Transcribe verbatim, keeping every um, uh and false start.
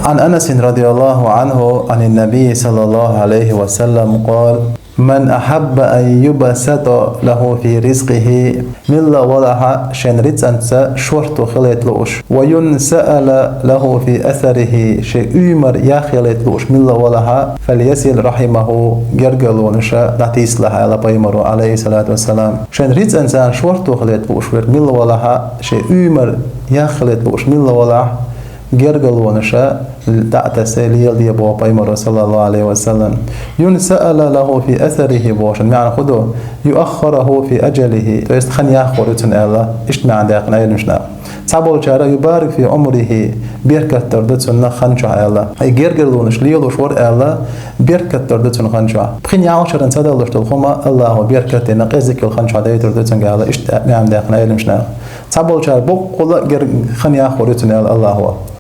عن أنس رضي الله عنه عن النبي صلى الله عليه وسلم قال: من أحب أن يبسط له في رزقه, милла валахьа шен рицӀанца шорто хилийта лууш, وينسأ له في أثره, шен уьймар яхъялийта лууш милла валахьа, فليصل رحمه, гергарлонаш дӀатийсалахь, аьлла пайхамаро, عليه الصلاة والسلام. Шен рицӀанца шорто хилийта лууш верг милла валахьа, шен уьймар яхъялийта лууш милла валахь, гергарлонаш дӀа а тесса леладе боху пайхамаро, صلى الله عليه وسلم. ينسأ له في أثره бохучун маьӀна хӀун ду? يؤخره في أجله, то есть хан яккхор ю цунна аьлла, иштта маьӀна даьккхина Ӏилманчаша. Цхьаболчара يبارك في عمره, беркат дар ду цунна хан чохь аьлла. И гергарлонаш лелош вара аьлла, беркат дар ду цунна хан чохь. Пхи ялх шеран ца далуш долу хӀума Аллахо беркат дина, къиза йолу хан чохь дайтур ду цуьнга аьлла, иштта маьӀна даьккхина Ӏилманчаша. Цхьаболчара боккъала гер-, хан яккхор ю цунна аьлла Аллахо.